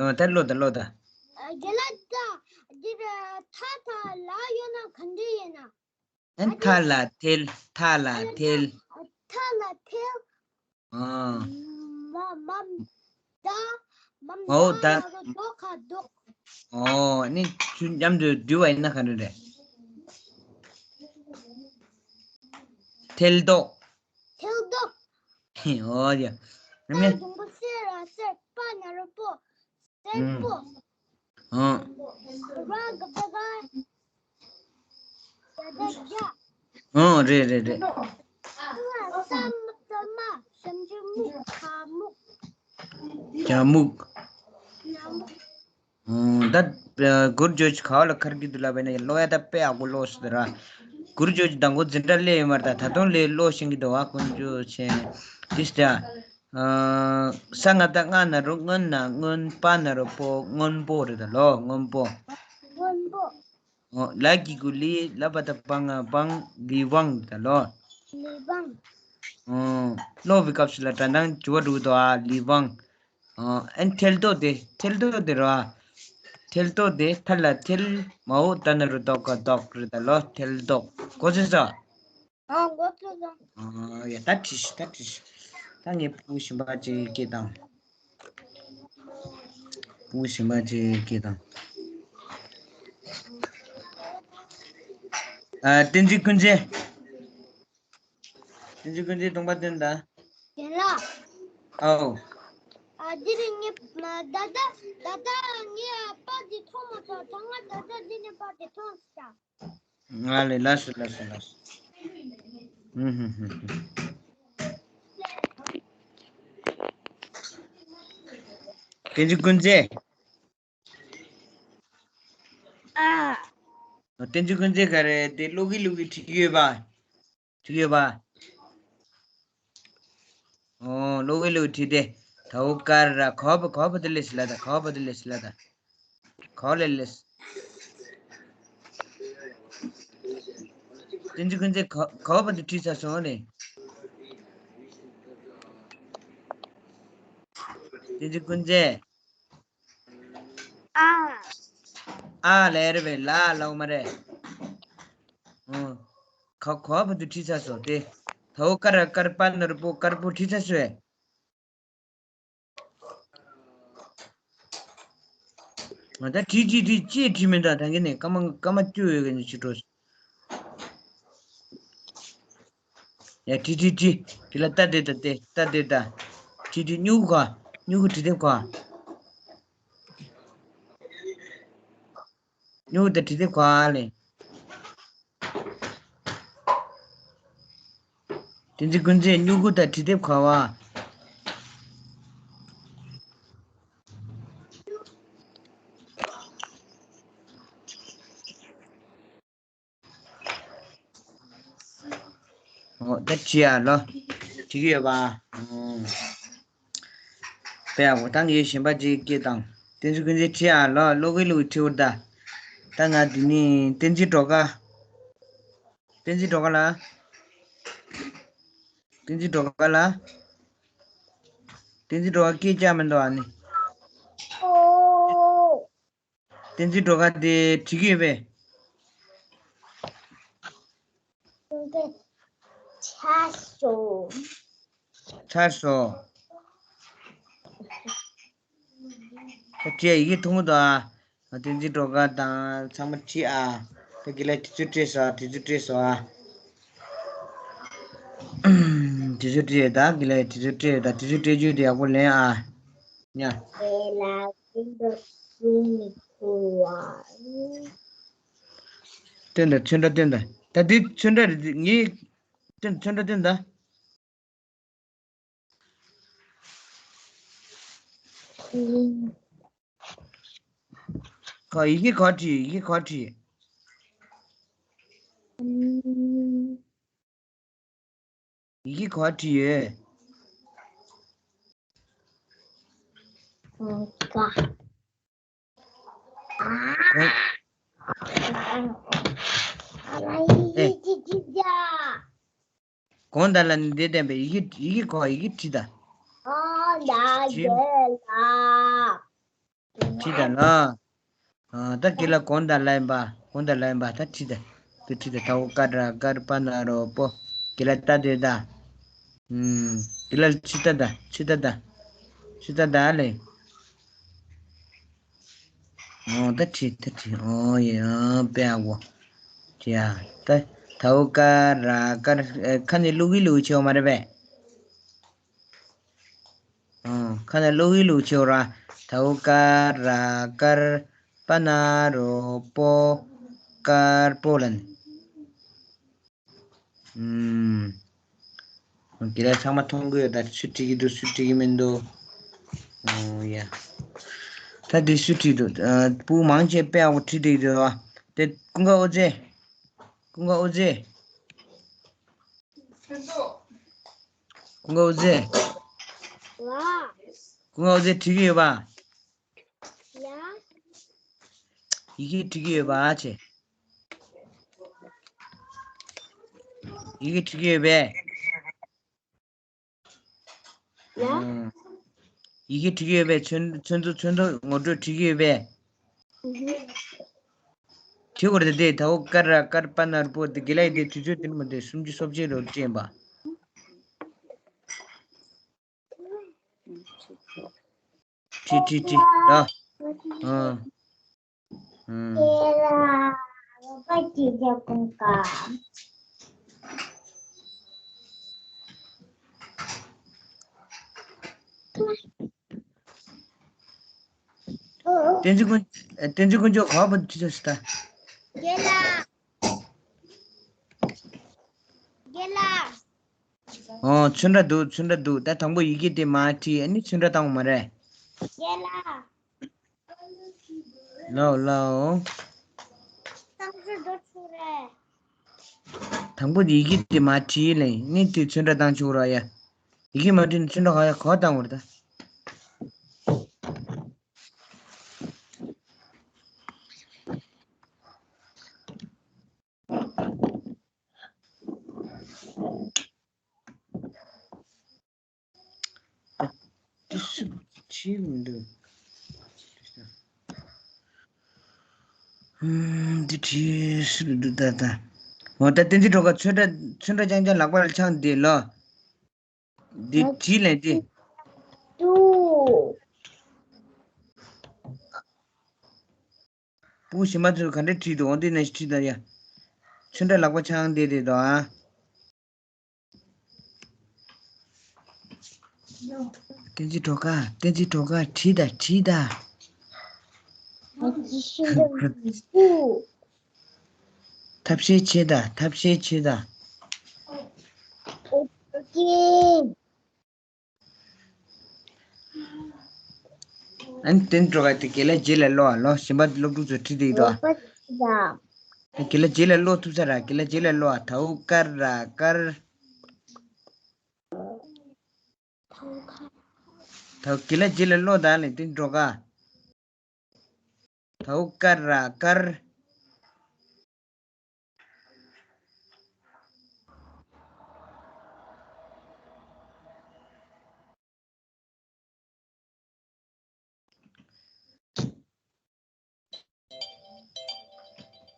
ཨ་ད་ལོ་ད་ལོ་ད། རྒྱ་ལ་ད། འདིར་ཐ་ཐ་ལ་ཡོད་ན་ག་འདྲ་ཡིན་ན། ཨན་ཐ་ལ་ཐལ། ཐ་ལ་ཐལ། ཐ་ལ་ཐལ། ཨ། མ་མ་ད། མ་ཨོ་ད། ད་རོ་དོ་ཁ་དོག་ཨོ་ནི་ཆུ་མཉམ་དུ་བསྡུས་པ་ཡིན་ན་ག་འདྲ་རེད། ཐལ་དོག་ཐལ་དོག་ཨོ་ཡ། ནི། ད་དུང་པོ་སེ་ར་སེར། པ་ན་རོ་པོ། སེར་པོ། ཨང་། ར་ག་བཏགས་རྒ། ད་ད་རྒྱ། ཨང་། རེད་རེད་རེད། ས་མ་བཏགས་སྨ། ཞབས་ཀྱུ་སྨུ། ཁ་སྨུག་རྒྱ་སྨུག་ཉ་སྨུག་ཨང་། ད་གུར་ཇོ་ཇི་ག་བ་ལ་ཁར་གི་དུ་ལ་བས་ན་ཡ་ཀློག་ཡ་ད་དཔེ་ཡག་པོ་ཀློག་སྲིད་ད་ར། གུར་ཇོ་ཇི་དང་གོ་འཛིན་གྲྭ་སླེབས་ཡོད་མ་རེད། ད་ད་དུང་ལས་ཀློག་ཤེས་ཀྱི་འདུག་བ། ཀུན་སྤྱོད་ཆེན། དེ་ལྟ། ས་ལྔ་བཏགས་སྔ་ན་རོ་སྔོན་ན་སྔོན། པ་ན་རོ་པོ། སྔོན་པོ་རེད་ད་ལོ། སྔོན་པོ། སྔོན་པོ། ཨོ། ལ་གི་གུ་ལི། ལ་བ་བཏགས་བ་ང་བང་། ལི་བང་ད་ལོ། ལི་བང་། ཨོ། ཀློག་པའི་སྐབས་སུ་ལ་སྒྲ་གདངས་འགྱུར་བ་འགྲོ་གི་འདུག་ཨ། ལི་བང་། ཨོ། ཨན་ཐལ་དོག་དེ། ཐལ་དོག་དེ་རོ་ཨ། ཐལ་དོག་དེ། ཐ་ལ་ཐལ། མའོ་ད་ན་རོ་དོ་ག་དོག་རེད་ད་ལོ། ཐལ་དོག་གོ་ཚོད་སོང་། ཨ། མགོ་ཚོད་སོང་། ཨ། ཡ་ད་བྲིས་ཤིག་ད་བྲིས་ཤིག་ད་ངས་བུ་གཞན་པ་ཅིག་སྐད་བཏང་། བུ་གཞན་པ་ཅིག་སྐད་བཏང་། ཨ། བསྟན་འཛིན་ཀུན་མཁྱེན། བསྟན་འཛིན་ཀུན་མཁྱེན་སྟོང་པ་བསྟན་དང་། རྒན་ལགས། ཨའོ། ཨ། འདི་རིང་ངས་ད་ལྟ་ད་ལྟ་ངས་པར་འདི་མཐོང་མ་ཐག་ད་ང་ད་ལྟ་འདི་ནས་པར་འདི་མཐོང་ས། ང་ལས་ལགས་སོ་ལགས་སོ་ལགས་སོ། ཧུམ་ཧུམ་ཧུམ་ཧུམ། བསྟན་འཛིན་ཀུན་མཁྱེན། ཨ། བསྟན་འཛིན་ཀུན་མཁྱེན་ག་རེ་དེ་ཀློག་གི་ཀློག་གི་བྲིས་ཡོད་པ། བྲིས་ཡོད་པ། ཨོ། ཀློག་གི་ཀློག་གི་བྲིས་ཏེ། ད་འོ་ཀ་ར་ག་བ་ག་བ་དེ་ལས་སི་ལ་ད། ག་བ་དེ་ལས་སི་ལ་ད། ག་བ་ལས་ལས་སི། བསྟན་འཛིན་ཀུན་མཁྱེན་ག་ག་བ་དེ་བྲིས་ཚར་སོང་ནས། བསྟན་འཛིན་ཀུན་མཁྱེན། ཨ། ཨ་ལས་རེད་པས། ལ་ལོག་མ་རེད། ཨོ། ག་ག་བ་དེ་བྲིས་ཚར་སོང་སྟེ། ད་འོ་ཀ་ར་དཀར་པ་ན་རོ་པོ་དཀར་པོ་བྲིས་ཚར་སོང་བས། ང་ད་བྲིས་བྲིས་བྲིས་ཅེས་བྲིས་མི་འདུག་ད་གིན་ནས་སྐར་མ་སྐར་མ་བཅུ་ཡོད་གི་ནས་ཕྱི་དྲོ། ཡ་བྲིས་བྲིས་བྲིས། དེ་ལ་ལྟ་དེ་ལྟ་དེ་ལྟ་དེ་ལྟ། བྲིས་བྲིས་སྨྱུ་གུ་ག་སྨྱུ་གུ་བྲིས་དེབ་ག་སྨྱུ་གུ་དེ་བྲིས་དེབ་ག་ལས། བསྟན་འཛིན་ཀུན་མཛེས་སྨྱུ་གུ་དང་འབྲི་དེབ་ག་བ། ཨོ་ད་བྲིས་ཡ་ལོ། བྲིས་ཀྱི་ཡོད་པ། ཨོ། དཔེ་ཡག་པོ་ད་ངས་གཞན་པ་ཅིག་སྐད་བཏང་། བསྟན་འཛིན་ཀུན་མཛེས་བྲིས་ཡ་ལོ། ཀློག་གི་ཀློག་གི་བྲིས་འུར་ད། ད་ང་འདི་ནི་བསྟན་འཛིན་སྒྲོལ་དཀར། བསྟན་འཛིན་སྒྲོལ་དཀར་ལགས། བསྟན་འཛིན་སྒྲོལ་དཀར་ལགས། བསྟན་འཛིན་སྒྲོལ་དཀར་སྐད་ཆ་མི་འདུག་ཨ་ནི། བསྟན་འཛིན་སྒྲོལ་དཀར་དེ་བྲིས་ཀྱི་ཡོད་པས། ཚར་སོང་། ཚར་སོང་། ད་བྲིས་ཡི་གེ་མཐོང་གི་འདུག་ཨ། བསྟན་འཛིན་སྒྲོལ་དཀར་དང་ཚང་མ་བྲིས་ཨ། ད་དགེ་ལགས་དུས་ཚོད་སྤྲད་སོང་ཨ། དུས་ཚོད་སྤྲད་སོང་ཨ། དུས་ཚོད་སྤྲད་ད་དགེ་ལགས་དུས་ཚོད་སྤྲད་ད་དུས་ཚོད་སྤྲད་རྒྱུ་དེ་ཡག་པོ་ལེན་ཨ། ཉ། དེ་ལ་ཀུན་ཏུ་སུ་མི་ཁུ་བ། སྟོན་དང་ཚོན་ཁྲ་སྟོན་དང་། ད་འདི་ཚོན་ཁྲ་རེད་ངའི་སྟོན་ཚོན་ཁྲ་སྟོན་དང་། ཁ་ཡི་གེ་ག་བྲིས་ཡི་གེ་ག་བྲིས། ཡི་གེ་ག་བྲིས་ཡོད། ཀ། གོང་དག་ལ་ནི་འདི་བསྟན་པའི་ཡི་གེ་ཡི་གེ་ག་ཡི་གེ་བྲིས་ད། གོང་དག་བྲིས། ཡོད་ལ། བྲིས་ད་ལ། ཨ། ད་དགེ་ལ་གོང་དག་ལ་ཡིན་པ། གོང་དག་ལ་ཡིན་པ་ད་བྲིས་ད། དེ་བྲིས་ད། ད་འོ་ཀ་ར་ཀར་པ་ན་རོ་པོ། དགེ་ལ་ལྟ་དེ་ད། ཨུམ། དགེ་ལ་ཕྱི་ད་ད་ཕྱི་ད་ད། ཕྱི་ད་ད་ལེ། ཨོ་ད་བྲིས་ད་བྲིས། ཨོ་ཡ། དཔེ་ཡག་པོ། བྲིས་ཡ། ད་ད་འོ་ཀ་ར་ཀར། ཨེ། ཁ་ནས་ཀློག་གི་ཀློག་གི་བྱེད་འོ་མ་རེད་པས། ཨོ། ཁ་ནས་ཀློག་གི་ཀློག་གི་བྱེད་འོ་ར། ད་འོ་ཀ་ར་ཀར་པ་ན་རོ་པོ། དཀར་པོ་ལ་ནི། ཨུམ། དགེ་ལགས་ཚང་མ་མཐོང་གི་ཡོད་ད། སུ་བྲིས་ཀྱི་འདུག་སུ་བྲིས་ཀྱི་མི་འདུག་ཨོ་ཡ། ད་འདི་སུ་བྲིས་འདུག་ཨ། སྤུ་མང་ཆེ་དཔེ་ཡག་པོ་བྲིས་བསྡད་ཀྱི་འདུག་ཨ། དེ་ཀུན་དགའ་ཨོ་ཛེ། ཀུན་དགའ་ཨོ་ཛེ། ཀུན་དགའ་ཨོ་ཛེ། ཀུན་དགའ་ཨོ་ཛེ་བྲིས་ཀྱི་ཡོད་པ། ཡ། ཡི་གེ་བྲིས་ཀྱི་ཡོད་པ་ཨ་ཅེ། ཡི་གེ་བྲིས་ཀྱི་ཡོད་པས། ཡ། ཨང་། ཡི་གེ་བྲིས་ཀྱི་ཡོད་པས། ཚོན་ཚོན་མདོག་ཚོན་མདོག་ངོ་སྤྲོད་བྲིས་ཀྱི་ཡོད་པས། ཨུ་ཧུ། བྲིས་དགོས་རེད་དེ། ད་འོ་ཀ་ར་ཀར་པ་ན་རོ་པོ་དེ་དགེ་ལགས་དེ་དུས་ཚོད་དེ་ནི་མ་དེ་སུམ་ཅུ་སོ་བརྒྱད་ལོར་སྤྲད་པ། བྲིས་བྲིས་བྲིས་ལ། ཨང་། ཨང་། བསྟན་འཛིན་དཀོན། བསྟན་འཛིན་དཀོན་མཆོག་ག་པར་བྲིས་ཚར་ཤག་ད། རྒན་ལགས། རྒན་ལགས། ཨོ། ཚོན་ཁྲ་འདུག་ཚོན་ཁྲ་འདུག་ད་དང་པོ་ཡི་གེ་དེ་མར་བྲིས། ཨ་ནི་ཚོན་ཁྲ་བཏང་བ་མ་རེད། རྒན་ལགས། ལའོ་ལའོ། བསམ་ཚུལ་འདུག་ཚུལ་རེད། དང་པོ་ཡི་གེ་དེ་མར་བྲིས་ལེ། ནི་དེ་ཚོན་ཁྲ་བཏང་ཆོག་ར་ཡ། ཡི་གེ་མ་བྲིས་ན་ཚོན་ཁྲ་ག་ཡ་ག་བཏང་བ་རེད་ད། དེ་སུ་བྲིས་མི་འདུག་ཧུམ། འདི་བྲིས་སུ་འདུག་ད་ད། འོ་ད་བསྟན་འཛིན་སྒྲོལ་དཀར་ཚོན་ཁྲ་ཚོན་ཁྲ་རྐྱང་རྐྱང་ལག་པ་ལ་འཆང་བསྡད་ལོ། འདི་བྲིས་ལེ་འདི། ཏུ། སྤུ་གུ་གཞན་པ་ཚོས་ག་འདྲ་བྲིས་འདུག་འོ་འདི་ནས་བྲིས་ད་ཡ། ཚོན་ཁྲ་ལག་པ་འཆང་བསྡད་བསྡད་དོ་ཨ། བསྟན་འཛིན་སྒྲོལ་དཀར། བསྟན་འཛིན་སྒྲོལ་དཀར་བྲིས་ད་བྲིས་ད། ཐབས་ཤེས་བྱེད་ད་ཐབས་ཤེས་བྱེད་ད། ཨན་དེན་འགྲོ་ག་དེ་དགེ་ལ་རྗེས་ལ་ཀློག་ཨ་ལོ། གཞན་པ་སློབ་ཕྲུག་ཚོ་ཁྲིད་དེ་ཡིན་དོ། དགེ་ལ་རྗེས་ལ་ཀློག་ཐུབ་ས་ར། དགེ་ལ་རྗེས་ལ་ཀློག་ཨ། དའུ་ཀར་ར་ཀར། དའུ་དགེ་ལ་རྗེས་ལ་ཀློག་ད་ལེ་དེན་འགྲོ་ག་དའུ་ཀར་ར་ཀར།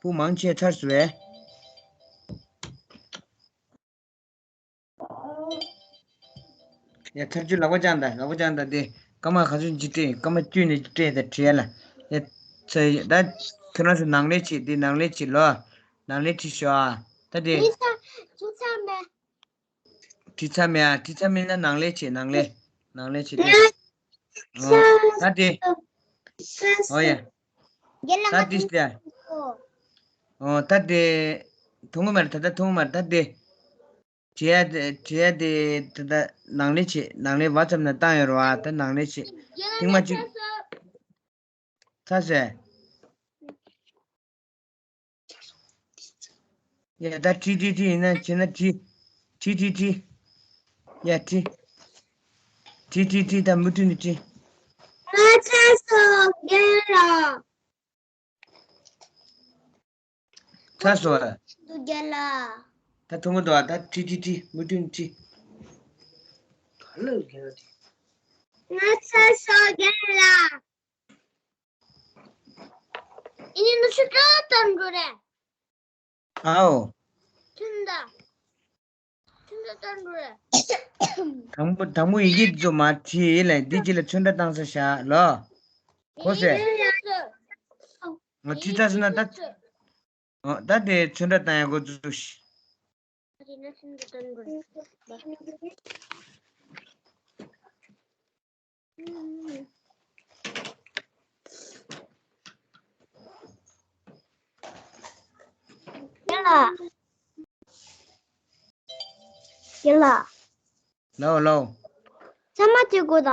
བུ་མང་ཆེ་ཚར་སོང་བས། ཡ་ཚར་གཅོད་ལག་པ་བརྐྱངས་དང་། ལག་པ་བརྐྱངས་དང་། དེ་སྐར་མ་ག་ཚོད་ཅིག་སྤྲད། སྐར་མ་བཅུ་ནས་སྤྲད་དང་བྲིས་ཡ་ལ། ཡ་ཚ་ད་ཁྱོད་རང་ཚོ་ནང་ལས་བྱེད། དེ་ནང་ལས་བྱེད་ལོ། ནང་ལས་བྲིས་ཤོག་ཨ། ད་དེ་བྲིས་ཚར་བྲིས་ཚར་མེད། བྲིས་ཚར་མེད་ཨ། བྲིས་ཚར་མེད་ན་ནང་ལས་བྱེད། ནང་ལས་ནང་ལས་བྱེད་དེ། ཨོ་ད་དེ། ཨོ་ཡ། ད་དེ་སྟེ། ཨོ་ད་དེ། ཐུང་ངུ་མར་ད་ད་ཐུང་ངུ་མར་ད་དེ། བྲིས་ཡ་དེ་བྲིས་ཡ་དེ་ད་ད་ནང་ལས་བྱེད། ནང་ལས་བ་ཙམ་ན་བཏང་ཡོད་རེད་བ། ད་ནང་ལས་བྱེད། ཐེངས་མ་གཅིག་ཚ་ཟེར། ཡ་ད་བྲིས་བྲིས་བྲིས་ཡིན་ན་བྱས་ན་བྲིས། བྲིས་བྲིས་བྲིས། ཡ་བྲིས། བྲིས་བྲིས་བྲིས། ད་མུ་མཐུད་ནས་བྲིས། ང་ཚ་སོ་རྒན་ལགས། ཚ་སོ་ཨ། འདུག་རྒན་ལགས། ད་ཐུང་ངུ་འདུག་ཨ། ད་བྲིས་བྲིས་བྲིས། མུ་མཐུད་ནས་བྲིས། ག་ལ་རྒན་ལགས་དེ། ང་ཚ་སོ་རྒན་ལགས། ཨ་ནི་ནུ་ཤུ་ཀ་ཏང་གོ་རེ། ཨའོ། ཁྱིམ་བདག་ཁྱིམ་བདག་ཏང་གོ་རེ། དང་པོ་དང་པོ་ཡི་གེ་ཚོ་མ་བྲིས་ལ་འདི་གཅིག་ལ་ཚོན་ཁྲ་བཏང་ས་བཞག་ལོ། གོ་སོང་། ང་བྲིས་ཚར་སོང་ན་ད། ཨོ་ད་དེ་ཚོན་ཁྲ་བཏང་ཡ་འགོ་འཛུགས་ཤིག་ཡ་ལ། ཡ་ལ། ལའོ་ལའོ། ཚང་མ་བྲིས་དགོས་ད།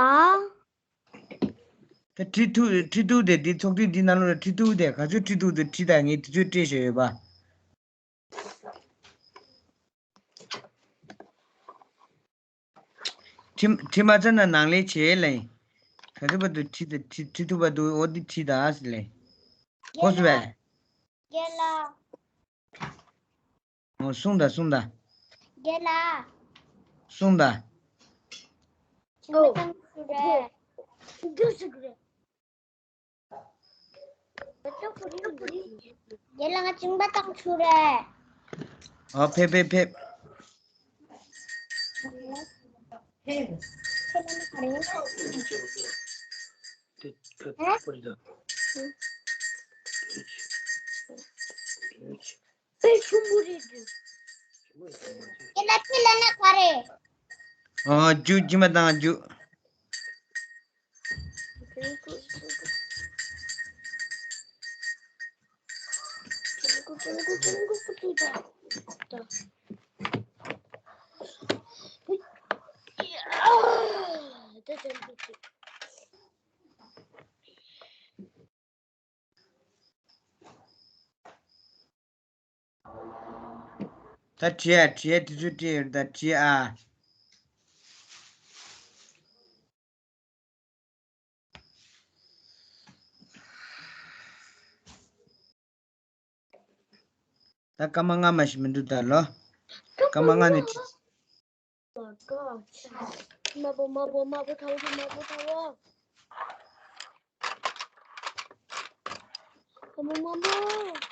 ད་བྲིས་ཐུབ་བྲིས་ཐུབ་དེ་འདི་ཚོགས་ཐིག་འདི་ནང་ལོགས་ལ་བྲིས་ཐུབ་དེ་ག་ཚོད་བྲིས་ཐུབ་དེ་བྲིས་དང་། ངས་དུས་ཚོད་སྤྲད་བཞག་ཡོད་པ། བྲིས་བྲིས་མ་ཚར་ན་ནང་ལས་བྱེད་ལ་ཡིན། ག་ཚོད་བར་དུ་བྲིས་ད་བྲིས་བྲིས་ཐུབ་བར་དུ་འོ་འདི་བྲིས་ད་ཟེར་ལ་ཡིན། གོ་སོང་བས། རྒན་ལགས། ཨོ་གསུངས་དང་གསུངས་དང་། རྒན་ལགས། གསུངས་དང་། ཁྱིམ་པ་ཏང་ཚུ་རེད། རྒན་ལགས་ང་ཁྱིམ་པ་ཏང་ཚུ་རེད། ཨོ་ཕེབས་ཕེབས་ཕེབས། ཕེབས་ཕེབས་ཕེབས། དཔེ་ཆུང་པོ་རེད་འདུག་དེ་ལ་ཁྱི་ལ་ན་ག་རེ། ཨ་རྒྱུ་རྒྱུ་མ་དང་རྒྱུ། ད་བྲིས་ཨ། བྲིས་ཨ། དུས་ཚོད་སྤྲད་ཡོད་རེད། ད་བྲིས་ཨ། ད་སྐར་མ་ལྔ་མ་ཞིག་མི་འདུག་ད་ལོ། སྐར་མ་ལྔ་ནས་བྲིས། མ་པོ་མ་པོ་མ་པོ་ཐའོ་མ་པོ་ཐའོ། མ་པོ་མ་པོ།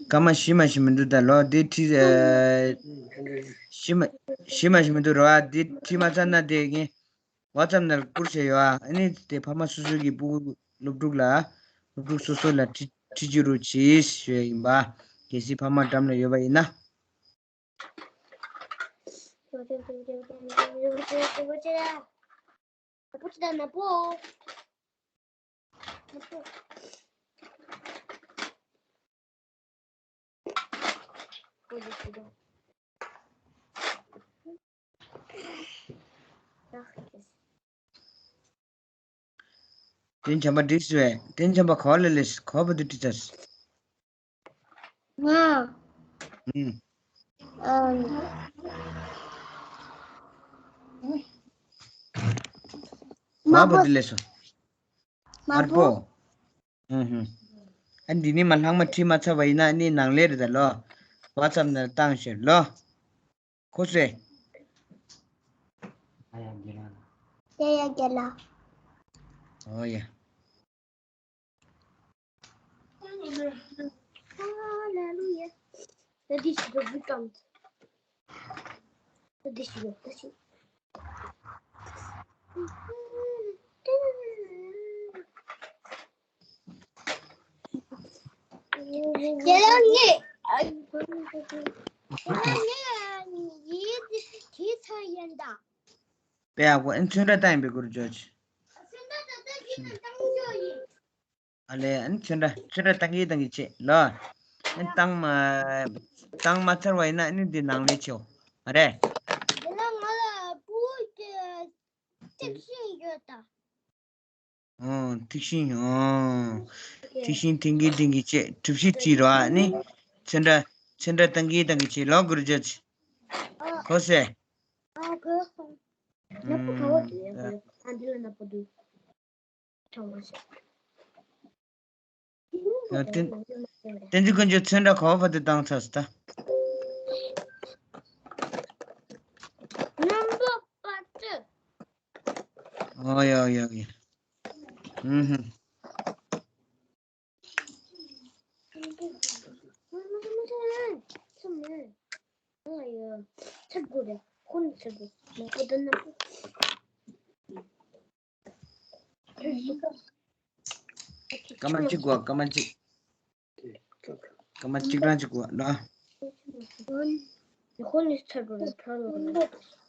སྐར་མ་བཞི་མ་ཞིག་མི་འདུག་ད་ལོ། འདི་བྲིས། ཨ། བཞི་མ། ཤེས་མ་ཤེས་མི་འདུག་ར་བ། འདི་བྲིས་མ་ཚར་ན་དེ་ངས་ཝ་ཙབ་ནང་བསྐུར་བྱས་ཡོད་ཨ། ཨ་ནི་དེ་ཕ་མ་སོ་སོ་གི་སྤུ་གུ་སློབ་ཕྲུག་ལ་སློབ་ཕྲུག་སོ་སོ་ལ་བྲིས་བྲིས་རྒྱུ་རུ་གྱིས་ཞུ་ཡ་ཡིན་པ། གལ་སྲིད་ཕ་མ་འགྲམ་ལ་ཡོད་པ་ཡིན་ན། དེ་བྱམས་པ་འགྲིག་སོང་བས། དེ་བྱམས་པ་ག་པར་སླེབས། ག་པར་དུ་འགྲིག་ཚར། ང་། ཨུམ། ཨམ། མ་པོ། ག་པར་དུ་སླེབས་སོང་། དམར་པོ། ཨུམ་ཧུམ། ཨ་འདི་ནི་མ་ལྷག་མ་བྲིས་མ་ཚར་བ་ཡིན་ན་ནི་ནང་ལས་རེད་ད་ལོ། ཝ་ཙབ་ནང་བཏང་ཤོག་ལོ། ཁོ་སུ། ཡ་ཡ་རྒན་ལགས། ཡ་ཡ་རྒན་ལགས། ཨོ་ཡ། Hallelujah. That is the good count. That is the good. རྒན་ལགས་ངས། རྒན་ལགས་ངས་ཡིད་ཀྱིས་ཚར་ཡིན་ད། དཔེ་ཡག་པོ། ཨན་ཚོན་ཁྲ་བཏང་ཡིན་པའི་སྐོར་བརྗོད་ཅིག་ཚོན་ཁྲ་ད་ལྟ་ཡིན་ན་བཏང་ཡོད་ཡིན། ཨ་ལས། ཨན་ཚོན་ཁྲ་ཚོན་ཁྲ་བཏང་གི་བཏང་གི་བྱེད་ལོ། ཨན་བཏང་མ་བཏང་མ་ཚར་བ་ཡིན་ན་ཨ་ནི་འདི་ནང་ལས་བྱེད་མ་རེད། རྒན་ལགས་ང་ལ་སྤུ་གུ་གཅིག་ཤེས་ཡོད་ད། ཨོ། ཐིག་ཤིང་། ཨོ། ཐིག་ཤིང་འཐེན་གྱིན་འཐེན་གྱིན་བྱས་གྲུ་བཞི་བྲིས་རོགས་ཨ་ནི། ཚོན་ཁྲ་ཚོན་ཁྲ་བཏང་གིན་བཏང་གིན་བྱས་ལོ་གུར་ཇོ་ཆི། གོ་སེ། ཨ་གོ་སོང་། ནག་པོ་ག་བ་དེ་ཡང་གོ། ཨ་འདི་ལ་ནག་པོ་འདུག་ཆོག་མ་ཤེས། ཡང་བསྟན་བསྟན་འཛིན་དཀོན་མཆོག་ཚོན་ཁྲ་ག་བ་བར་དུ་བཏང་ཚར་སོང་ད། རྣམ་པ་བར་དུ། ཨོ་ཡ་ཡ་ཡ། ཨུ་ཧུ། སྐར་མ་གཅིག་དགོས། སྐར་མ་གཅིག་སྐར་མ་གཅིག་རང་གཅིག་དགོས་ལ། ཧོན་ནི་ཚར་དགོས་ལ་ཕར་ལོག་ན།